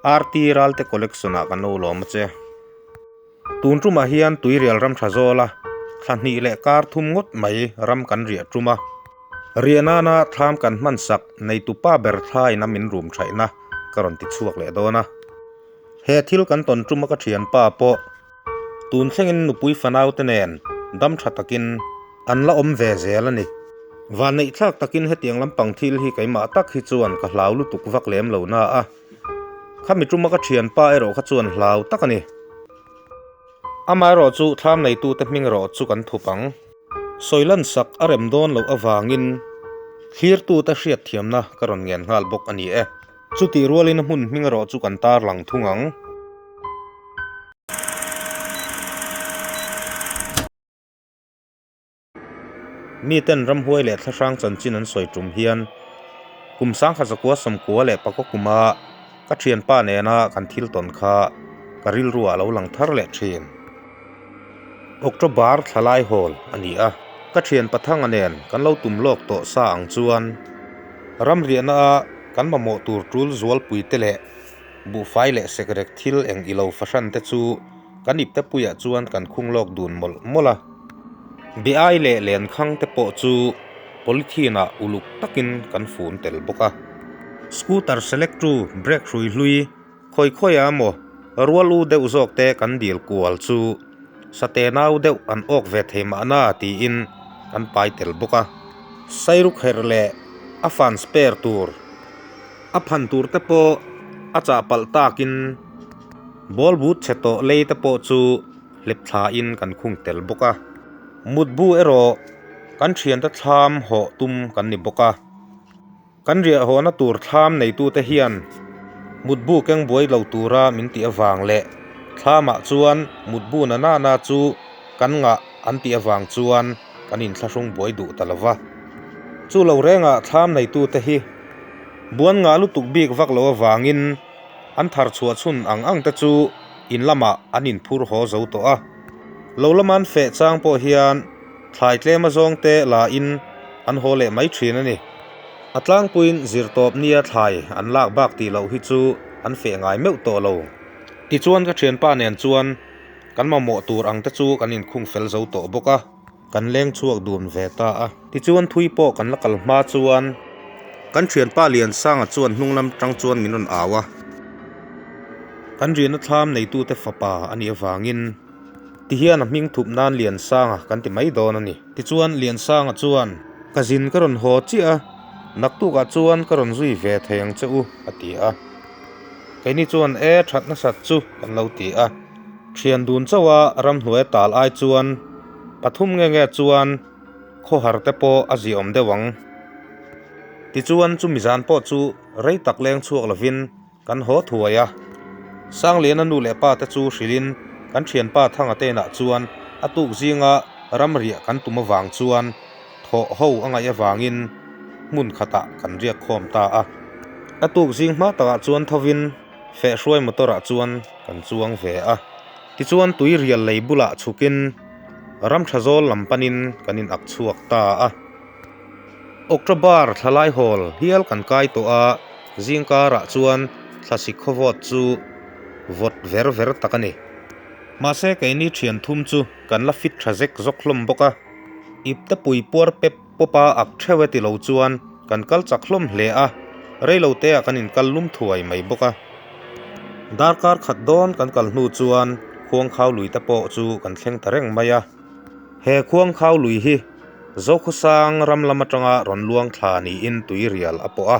RT Ralte Collection ah kan lo lawm a che. Tun tumah hian tuirial ram tha zawl a, thla hnih leh kar thum ngawt mai ram kan riah tum a. Riah nana thlam kan hman sak neitu pa ber thlain a min rum thaihna ka rawn ti chhuak leh dawn a. He thil kan tawn tum a ka thianpa pawh tun thlengin nupui fanau te nen dam tha takin an la awm ve zel a ni. Vanneih thlak takin hetiang lampang thil hi keimah tak hi chuan ka hlau lutuk vak lem lo na a, khami tuma ka thianpa erawh kha chuan hlau tak a ni. Amaherawh chu thlam neitute hming erawh chu kan thup ang. Sawi lansak a rem dawn loh avangin thlirtute hriatthiamna ka rawn ngen nghal bawk a ni e. Chutih rualin a hmun hming erawh chu kan tarlang thung ang. Miten ramhuai leh thlahrang chanchin an sawi tum hian kum sangkhat zakua sawmkua leh pakaw kuma ka thianpa nena kan thil tawn kha ka rilruah a lo lang thar leh thin. October thla lai hawl a ni a, ka thian Pathanga nen kan lo tum lawk tawh sa ang chuan ramriahna a Kan mamawh tur tul zualpui te leh buhfai leh sekrek thil eng ilo fahran te chu kan ipte puiah chuan kan khung lawk dun mawlh mawlh a. Be-ai leh lenkhang te pawh chu polythene ah uluk takin kan fun tel bawk a. Scooter select tu brake hrui hlui khawi khawi ah emaw rual u deuh zawk te kan dil kual chu sate nau deuh an awk ve thei mahna tiin kan pai tel bawk a. Sairuk herh leh a fan spare tur a phan tur te pawh a chah palh takin ball but chhe tawh lei te pawh chu hlep thlain kan khung tel bawk a. Mutbu erawh kan thiante thlam hawh tum kan ni bawk a. Kan riahhawhna tur thlam neitute hian mutbu keng buai lo tura min tih avang leh thlamah chuan mutbu na nana chu kan ngah an tih avang chuan kan inthlahrung buai duh ta lo va. Chu lo rengah thlam neitute hi buan ngah lutuk bik vak lo avangin an thar chhuah chhun ang ang te chu in lamah an inphur haw zo tawh a. Lo lama an feh chang pawh hian Thlai tlem a zawng te la in an haw leh mai thin a ni. A tlangpuiin zirtawp nia thlai an lak bak tih loh hi chu an feh ngai meuh tawh lo. Tichuan ka thianpa nen chuan kan mamawh tur ang te chu kan inkhung fel zo tawh bawk a. Kan leng chhuak dun ve ta a. Tichuan thui pawh kan la kal hma chuan kan thianpa Liansanga chuan hnung lam tang chuan min rawn au a. Kan riahna thlam neitute fapa a nih avangin. Tihian a hming thup nan Liansanga kan ti mai dawn a ni. Tichuan Liansanga chuan, Ka zin ka rawn haw chiah a, naktukah chuan ka rawn zui ve thei ang che u, a ti a. Keini chuan, E, that nasat chu kan lo ti a. Thian dun chauha ramhnuai a tal ai chuan pathum nge nge chuan khawhar te pawh a ziaawm deuh ang. Tichuan chumi zan pawh chu rei tak leng chhuak lovin Kan haw thuai a, Sangliana nu leh pa te chu hrilhin kan thianpa Thanga te inah chuan a tuk zinga ramriah kan tum avang chuan thawh ho a ngaih avangin hmun khatah kan riak khawm ta a. A tuk zing hma takah chuan thovin fehhruai motor ah chuan kan chuang ve a. Tichuan tui rial lei bulah chhukin ram tha zawl lam panin kan in ak chhuak ta a. October thlalai hawl hial kan kai tawh a. Zingkarah chuan thlasik khawvawt chu vawt ver ver tak a ni. Mahse keini thian thum chu kan la fit tha zek zawk hlawm bawk a, ipte pui puar pep pawp a ak theuh e ti lo chuan kan kal chak hlawm hle a, reilo te ah kan inkal lum thuai mai bawk a. Darkar khat dawn kan kal hnu chuan khuangkhau lui te pawh chu kan thleng ta reng mai a. He khuangkhau lui hi Zokhawsang ram lam atanga rawn luang thla niin tuirial a pawh a.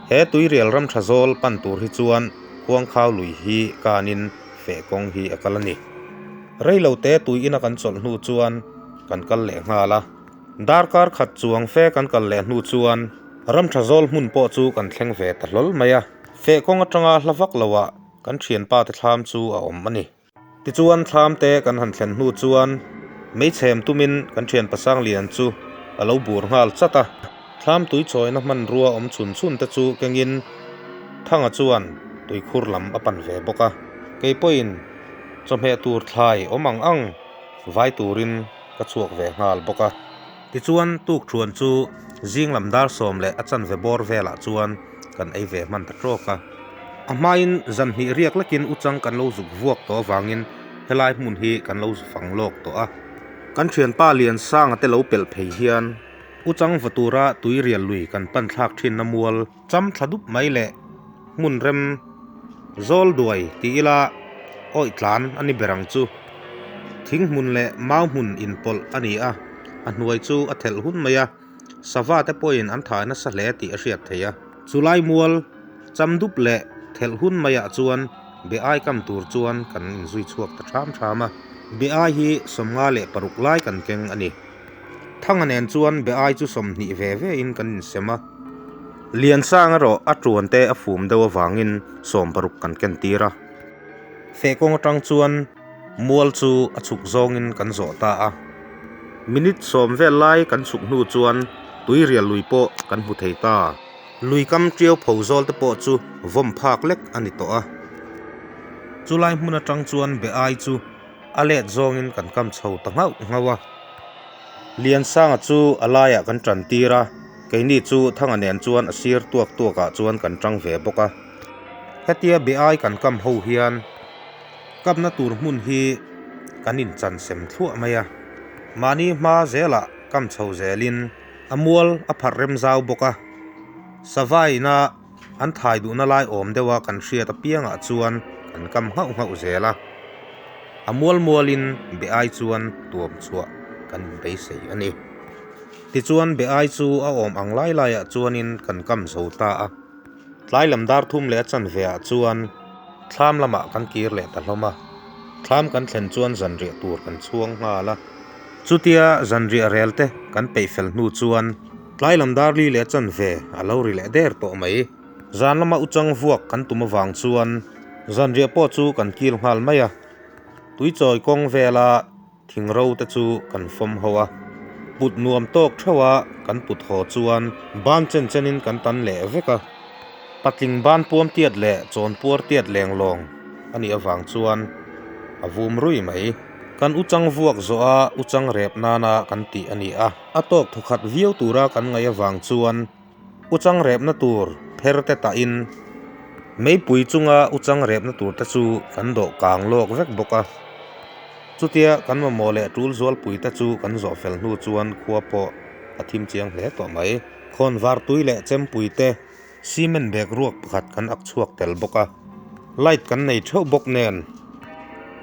He tuirial ram tha zawl pan tur hi chuan Khuangkhau lui hi kanin feh kawng hi a kal a ni. Reilo te tui ina kan chawlh hnu chuan kan kal leh nghal a. Darkar khat chuang fe kan kal leh hnu chuan ram tha zawl hmun pawh chu kan thleng ve ta hlawl mai a. Feh kawng atanga hla vak loah kan thianpa te thlam chu a awm a ni. Tichuan thlam te kan han thlen hnu chuan meichhem tumin kan thian pasang lian chu a lo bur nghal chat a. Thlam tui chawina hmanrua awm chhun chhun te chu kengin Thanga chuan tuikhur lam a pan ve bawk a. Kei pawhin chawhmeh tur thlai awm ang ang vai turin ka chhuak ve nghal bawk a. Tichuan tukthuan chu zing lam dar sawm leh a chanve bawr velah chuan kan ei ve hman ta tawk a. A hmain zan hnih riak lekin uchang kan lo zuk vuak tawh avangin helai hmun hi kan lo zu fang lawk tawh a. Kan thianpa Liansanga te lo pelh phei hian uchang va tura tuirial lui kan pan thlak thinna mual cham thla dup mai leh hmun rem zawl duai ti ila awih tlan a ni ber ang chu. Thing hmun leh mau hmun inpawlh a ni a, a hnuai chu a thelh hun mai a. Sava te pawhin an thah nasa hle tih a hriat theih a. Chulai mual cham dup leh thelh hun maiah chuan be ai kam tur chuan kan inzui chhuak ta ṭham ṭham a. Be ai hi 56 lai kan keng a ni. Thanga nen chuan be ai chu 20 ve ve in kan insem a. Liansang erawh a ṭuan te a fum deuh avangin 60 kan ken tir a. Feh kawng aṭang chuan Mual chu a chhuk zawngin kan zawh ta a, minute sawm vel lai kan chhuk hnu chuan tuirial lui pawh kan hmu thei ta. Lui kam ṭiau pho zawl te pawh chu vawm phak lek a ni tawh a. Chulai hmun aṭang chuan be ai chu a let zawngin kan kam chho ta nghauh nghauh a. Liansanga chu a laiah kan ṭan tir a, keini chu Thanga nen chuan a sir tuak tuakah chuan kan ṭang ve bawk a. Hetia be ai kan kam ho hian. Kapna tur hmun hi kan inchan sem thluah mai a, mahni hma zelah kam chho zelin a mual a pharh rem zau bawk a, savaina an thai duhna lai awm deuha kan hriat apiangah chuan kan kam nghauh nghauh zel a, a mual mualin be ai chuan tuam chhuah kan inbeisei a ni. Tichuan be ai chu a awm ang lai laiah chuanin kan kam zo ta a. Tlai lam dar thum leh a chanve ah chuan thlam lamah kan kir leh ta hlawm a, thlam kan thlen chuan zanriah tur kan chhuang nghal a. Chutia zanriah rel te kan peih fel hnu chuan tlai lam dar li leh a chanve a lo ri leh der tawh mai. Zan lama uchang vuak kan tum avang chuan zanriah pawh chu kan kil nghal mai a, tuichawi kawng vela Thing ro te chu kan fawm ho a, put nuam tawk theuh a kan put haw chuan ban chen chen in kan tan leh vek a, patling ban puam tiat leh chawn puar tiat leng lawng a nih avang chuan a vum rui mai. Kan uchang vuak zawh a uchang rep nana kan tih a ni a, a tawk thawkhat viau tura kan ngaih avang chuan Uchang repna tur pher te tahin meipui chunga uchang repna tur te chu kan dawh kang lawk vek bawk a. Chutia kan mamawh leh tul zualpui te chu kan zawh fel hnu chuan khua pawh a thim chiang hle tawh mai. Khawnvar tui leh chempui te cement bag ruak pakhat kan ak chhuak tel bawk a. Light kan nei theuh bawk nen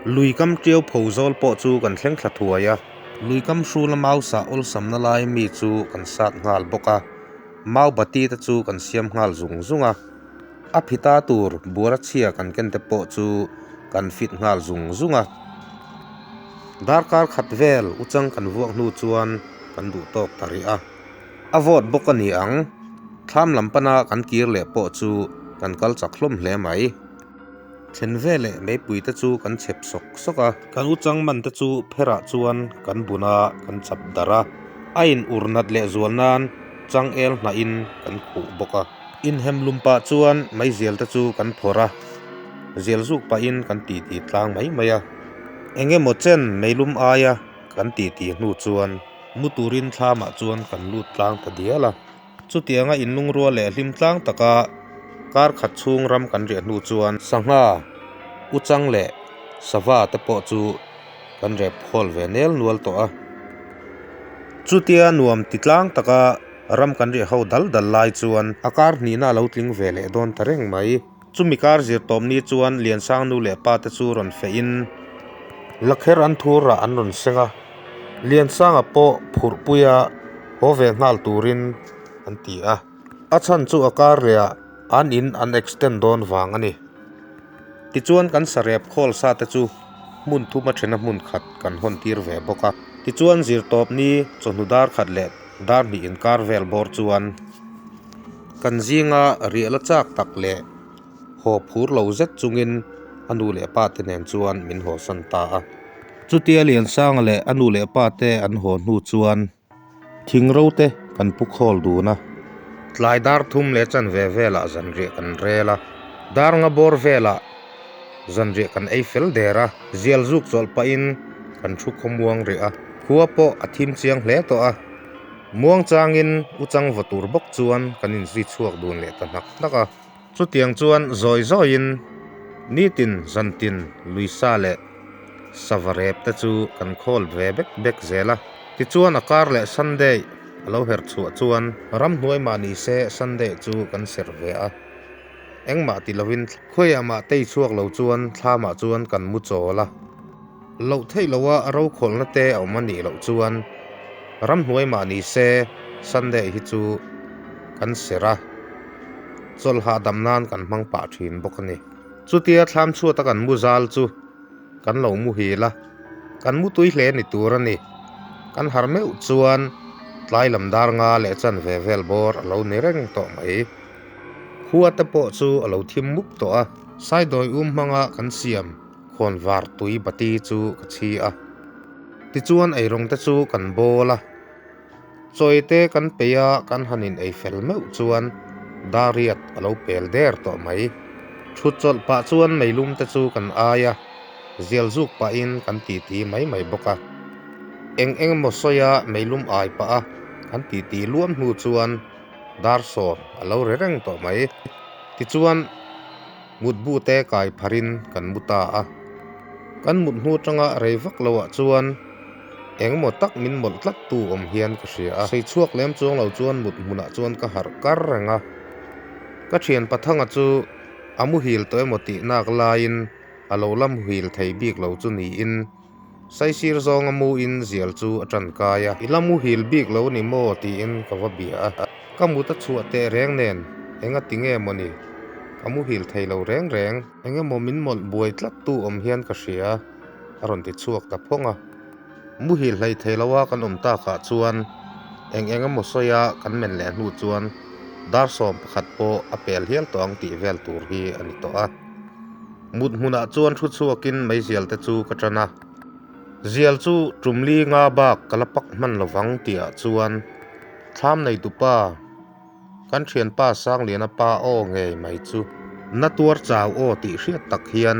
lui kam tiau pho zawl pawh chu kan thleng thla thuai a. Lui kam hrula mau sah awlsamna lai mi chu kan sat nghal bawk a. Mau bati te chu kan siam nghal zung zung a, a phita tur buara chhia kan ken te pawh chu kan fit nghal zung zung a. Darkar khat vel uchang kan vuak hnu chuan kan duh tawk ta rih a, a vawt bawk a ni ang, thlam lam pana kan kir leh pawh chu kan kal chak hlawm hle mai. Then veleh meipui te chu kan chhep sawk sawk a. Kan uchang man te chu pherah chuan kan bun a, kan chap darh a. A in ur nat leh zual nan changel hnahin kan khuh bawk a. Inhem lum pah chuan meizial te chu kan phawrh a, zial zuk pahin kan titi tlang mai mai a. Eng emaw chen meilum aia kan titi hnu chuan mu turin thlamah chuan kan lut tlang ta dial a. Chutianga inlungrual leh hlim tlang taka kar khat chhung ram kan riah hnu chuan sangha, uchang leh sava te pawh chu kan rep khawl ve nel nual tawh a. Chutia nuam ti tlang taka ram kan riah ho dal dal lai chuan a kar hnihna a lo tling ve leh dawn ta reng mai. Chumi kar zir tawp ni chuan Liansang nu leh pa te chu rawn feh in lakher an thur rah an rawn seng a, Liansanga pawh phurhpuia haw ve nghal turin an ti a. A chhan chu a kar leh ah an in an extend dawn vang a ni. Tichuan kan sarep khawl sa te chu hmun thum a thena hmun khat kan hawn tir ve bawk a. Tichuan zir tawp ni chawhnu dar khat leh dar hnih inkar vel bawr chuan Kan zinga riah la chak tak leh haw phur lo zet chungin a nu leh pa te nen chuan min hawsan ta a. Chutia Liansanga leh a nu leh pa te an haw hnu chuan thing ro te kan pu khawl dun a. Tlai dar thum leh chanve velah zanriah kan rel a, dar nga bawr velah zanriah kan ei fel der a, zial zuk chawlh pahin kan thu khawmuang rih a, khua pawh a thim chiang hle tawh a. Muangchangin uchang va tur bawk chuan kan inzui chhuak dun leh ta hnak hnak a. Chutiang chuan zawi zawiin nitin zantin luisa leh sava rep te chu kan khawl ve bek bek zel a. Tichuan a kar leh Sunday a lo herh chhuah chuan ramhnuai mah ni se Sunday chu kan serh ve a. Engmah ti lovin khawiah mah tei chhuak lo chuan thlamah chuan kan mu chawl a. Loh theih loha a rokhawlhna te a awm a nih loh chuan ramhnuai mah ni se Sunday hi chu kan serh a, chawlh hahdam nan kan hmang pah thin bawk a ni. Chutia thlam chhuata kan mu zal chu kan lo muhil a, kan mu tui hle ni tur a ni. Kan har meuh chuan tlai lam dar nga leh chanve vel bawr a lo ni reng tawh mai. Khua te pawh chu a lo thim mup tawh a, saidawi um hmanga kan siam khawnvar tui bati chu ka chhi a. Tichuan eirawng te chu kan bawl a, chawi te kan peih a kan han in ei fel meuh chuan dariat a lo pel der tawh mai. Thut chawlh pah chuan meilum te chu kan ai a, zial zuk pahin kan titi mai mai bawk a. Eng eng emaw sawia meilum ai pah a kan titi luam hnu chuan Dar sawm a lo ri reng tawh mai. Tichuan, mutbu te kai pharin kan mu ta a. Kan mut hnu atanga rei vak loah chuan engemaw tak min mawlh tlat tu awm hian ka hria a. Sei chhuak lem chuang lo chuan mut hmunah chuan ka harh kar reng a. Ka thian Pathanga chu a muhil tawh emaw tih nak laiin a lo la muhil thei bik lo chu niin Saisir zawnga mu in zial chu a tan kai a. I la muhil bik lo ni maw tiin ka va bia a. Ka mut a chhuah teh reng nen enga ti nge maw ni? Ka muhil thei lo reng reng. Eng emaw min mawlh buai tlat tu awm hian ka hria a rawn ti chhuak ta phawng a. Muhil hlei thei lo a kan awm takah chuan eng eng emaw sawi a kan men leh hnu chuan dar 11 pawh a pel hial tawh ang tih vel tur hi a ni tawh a. Mut hmunah chuan thu chhuakin meizial te chu ka tan a, zial chu tum li nga bak ka la pak hman lovang tihah chuan thlam neitupa kan thianpa Sangliana pa aw ngei mai chu na tuar chau aw tih hriat tak hian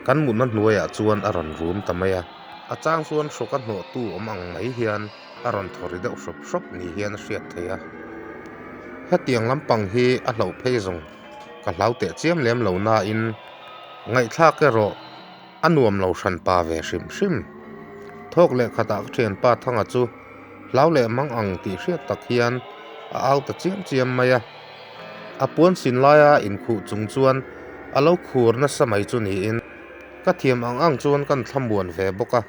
kan mutna hnuaiah chuan a rawn rum ta mai a. A chang chuan hrawka hnawhtu awm ang mai hian a rawn thaw ri deuh hrawp hrawp ni hian a hriat theih a. Hetiang lampang hi a hlauh phei zawng. Ka hlau teh chiam lem lo nain ngaihthlak erawh a nuam lo hran pa ve hrim hrim. Thawk leh khatah ka thianpa Thanga chu hlau leh mang ang tih hriat tak hian a au ta chiam chiam mai a. A puan sin laia inkhuh chung chuan a lo khur nasa mai chu niin ka thiam ang ang chuan kan thlamuan ve bawk a.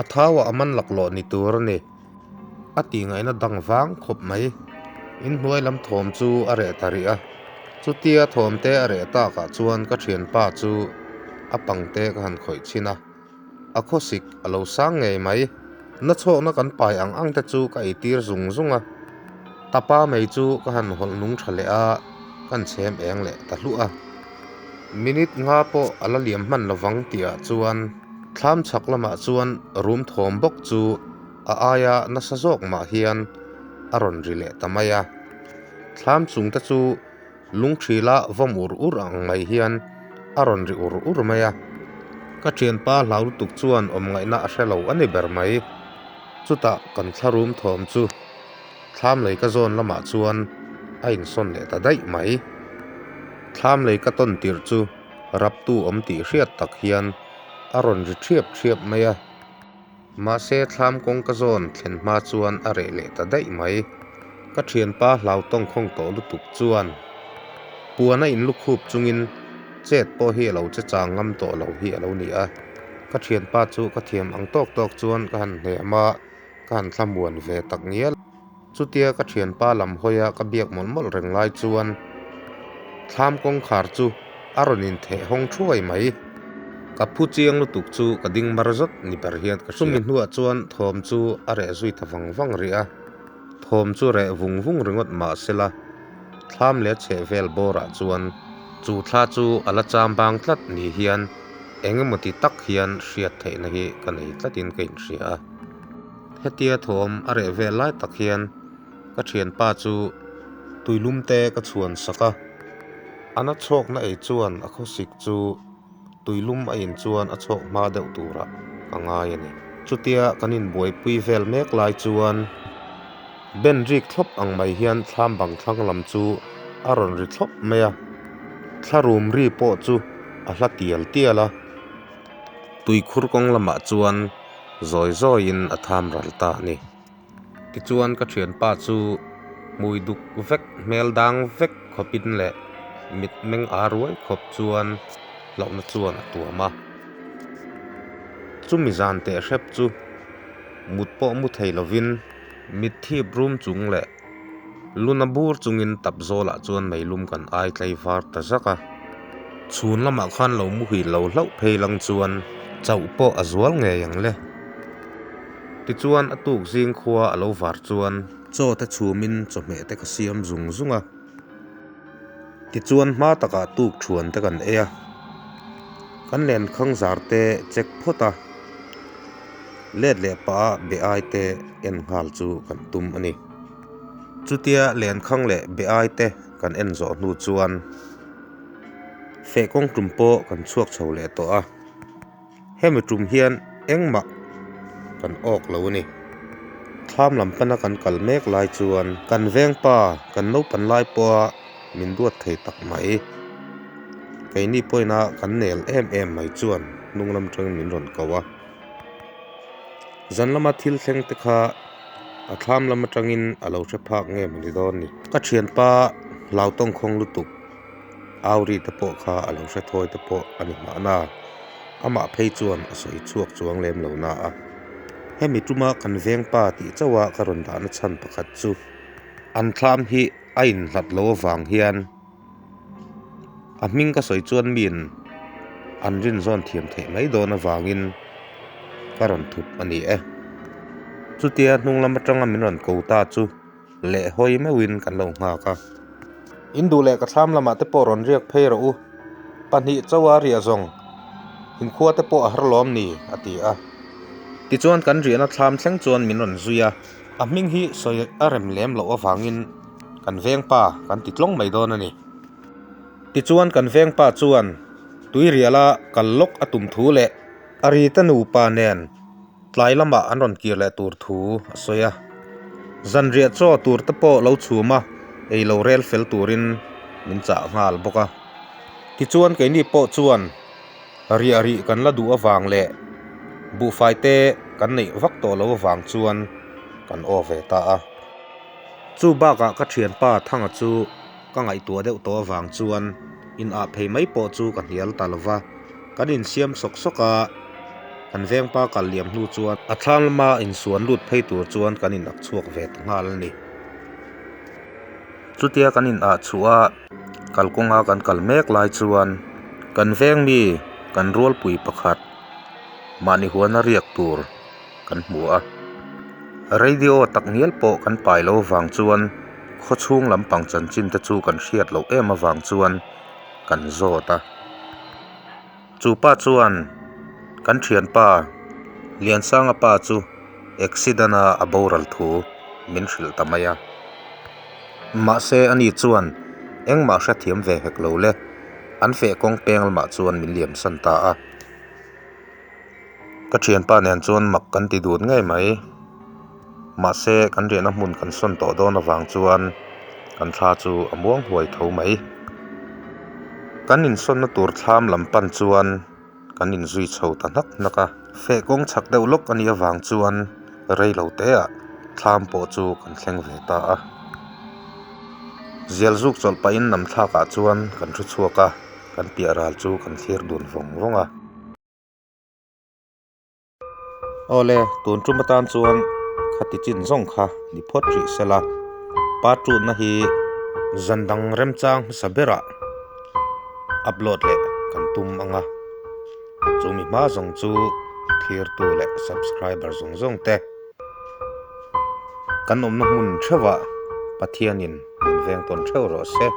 A thauah a man laklawh ni tur a ni. A tihngaihna dang vang khawp mai. Inhnuai lam thawm chu a reh ta rih a. Chutia thawm te a reh takah chuan ka thianpa chu a pangte ka han khawih chhin a. A khawsik a lo sang ngei mai. Nachhawkna kan pai ang ang te chu ka eitir zung zung a. Tapa mai chu ka han hawlh nung tha leh a, kan chhem eng leh ta hluah a. Minute nga pawh a la liam hman lovang tihah chuan thlam chhak lamah chuan rum thawm bawk chu a aia nasa zawk mah hian a rawn ri leh ta mai a. Thlam chung te chu lungthila vawm ur ur ang mai hian a rawn ri ur ur mai a. Ka thianpa hlau lutuk chuan awm ngaihna a hre lo a ni ber mai. Chutah kan thla rum thawm chu thlam lei ka zawn lamah chuan a insawn leh ta daih mai. Thlam lei ka tawn tirh chu raptu awm tih hriat tak hian a rawn ri thiap thiap mai a. Mahse thlam kawngka zawn thlen hma chuan a reh leh ta daih mai. Ka thianpa hlau tawngkhawng tawh lutuk chuan puan a inlukhup chungin chet pawh hi a lo che chang ngam tawh lo hi a lo ni a. Ka thianpa chu ka thiam ang tawk tawk chuan ka han hnem a, ka han thlamuan ve tak ngial. Chutia ka thianpa lam hawia ka biak mawlh mawlh reng lai chuan thlam kawngkhar chu a rawn intheh hawng thuai mai. Ka phu chiang lutuk chu ka ding mar zawt ni ber hian ka hria. Chumi hnuah chuan thawm chu a reh zui ta vang vang rih a, thawm chu reh vung vung ringawt mah sela thlam leh chheh vel bawrah chuan chu thla chu a la cham bang tlat ni hian eng emaw ti tak hian hriat theihna hi ka nei tlatin ka inhria a. Hetia thawm a reh vel lai tak hian ka thianpa chu tuilum te ka chhuan sak a, a na chhawkna ei chuan a khawsik chu tuilum a in chuan a chhawk hma deuh turah ka ngai a ni. Chutia kan inbuaipui vel mek lai chuan ben rik thlawp ang mai hian thlam bang thlang lam chu a rawn ri thlawp mai a. Thla rum ri pawh chu a hla tial tial a, tuikhur kawng lamah chuan zawi zawiin a tham ral ta a ni. Tichuan ka thianpa chu hmui duk vek, hmel dang vek khawpin leh mitmeng aa ruai khawp chuan hlauhna chuan a tuam a. Chumi zan teh hrep chu mut pawh mu thei lovin mitthip rum chung leh Luna bur chungin tap zawlah chuan meilum kan ai tlei var ta zak a. Chhun lamah khan lo muhil lo hlauh phei lang chuan chauh pawh a zual ngei ang le. Tichuan a tuk zing khua a lo var chuan chaw te chhumin chawhmeh te ka siam zung zung a. Tichuan hma takah tuk thuan te kan ei a. Kan lenkhang zar te check phawt a. Let leh pah a be ai te en nghal chu kan tum a ni. Chutia lenkhang leh be ai te kan en zawh hnu chuan feh kawng tum pawh kan chhuak chho leh tawh a. Hemi tum hian engmah kan awk lo a ni. Thlam lam pana kan kal mek lai chuan kan veng pa kan naupan lai pawha min duat thei tak mai. Keini pawhin a kan nel em em mai chuan hnung lam atangin min rawn ko a. Zan lama thil thleng te kha a thlam lam atangin a lo hre phak nge mawni dawn ni. Ka thianpa hlautawng khawng lutuk Auri te pawh kha a lo hre thawi te pawh a ni mahna, amah phei chuan a sawi chhuak chuang lem lo na a. Hemi tuma kan veng pa tih chauha ka rawn dahna chhan pakhat chu an thlam hi a inhlat lo avang hian a hming ka sawi chuan miin an rinzawn thiam theih mai dawn avangin ka rawn thup a ni e. Chutia hnung lam atanga min rawn ko ta chu. Leh hawi meuhin kan lo nghak a. In duh leh ka thlam lamah te pawh rawn riak phei rawh u. Pahnih chauha riah zawng inkhua te pawh a har lawm ni, a ti a. Tichuan kan riahna thlam thleng chuan min rawn zui a. A hming hi sawi a rem lem loh avangin kan vengpa kan ti tlawng mai dawn a ni. Tichuan kan vengpa chuan tuiriala kal lawk a tum thu leh a rite nupa nen Tlai lamah an rawn kir leh tur thu a sawi a, zanriah chaw tur te pawh lo chhum a, ei lo rel fel turin min chah nghal bawk a. Tichuan keini pawh chuan riah rih kan la duh avang leh buhfai te kan neih vak tawh lo avang chuan kan aw ve ta a. Chu bakah ka thianpa Thanga chu Ka ngaihtuah deuh tawh avang chuan in ah phei mai pawh chu ka hnial ta lo va, kan insiam sawk sawk a, kan vengpa kal liam hnu chuan a thlang lama insuan lut phei tur chuan kan in ak chhuak ve ta nghal a ni. Chutia kan in ah chhuah a, kalkawnga kan kal mek lai chuan kan veng mi kan rualpui pakhat mahni huana riak tur kan hmu a, radio tak ngial pawh kan pai lo vang chuan khawchhung lampang chanchin te chu kan hriat loh em avang chuan kan zawt a, chu pa chuan kan thianpa Liansanga pa chu accident a a boral thu min hrilh ta mai a, mahse ani chuan engmah hrethiam ve hek lo le, an feh kawng peng lamah chuan min liamsan ta a. Ka thianpa nen chuan mak kan ti dut ngei mai. Mahse kan riahna hmun kan sawn tawh dawn avang chuan kan thla chu a muang huai tho mai. Kan insawnna tur thlam lam pan chuan kan inzui chho ta hnak hnak a. Feh kawng chhak deuh lawk a nih avang chuan rei lo teah thlam pawh chu kan thleng ve ta a. Zial zuk chawlh pahin nam thlakah chuan kan thu chhuak a, kan piah ral chu kan thlir dun vawng vawng a. Awle, tun tum atan chuan khati chin zawng kha ni phawt rih sela, pa tutna hi zan dang remchang hmasa berah upload leh kan tum ang a, chumi hma zawng chu thirtu leh subscriber zawng zawng te kan awmna hmun theuhah Pathianin min veng tawn theuh rawh se.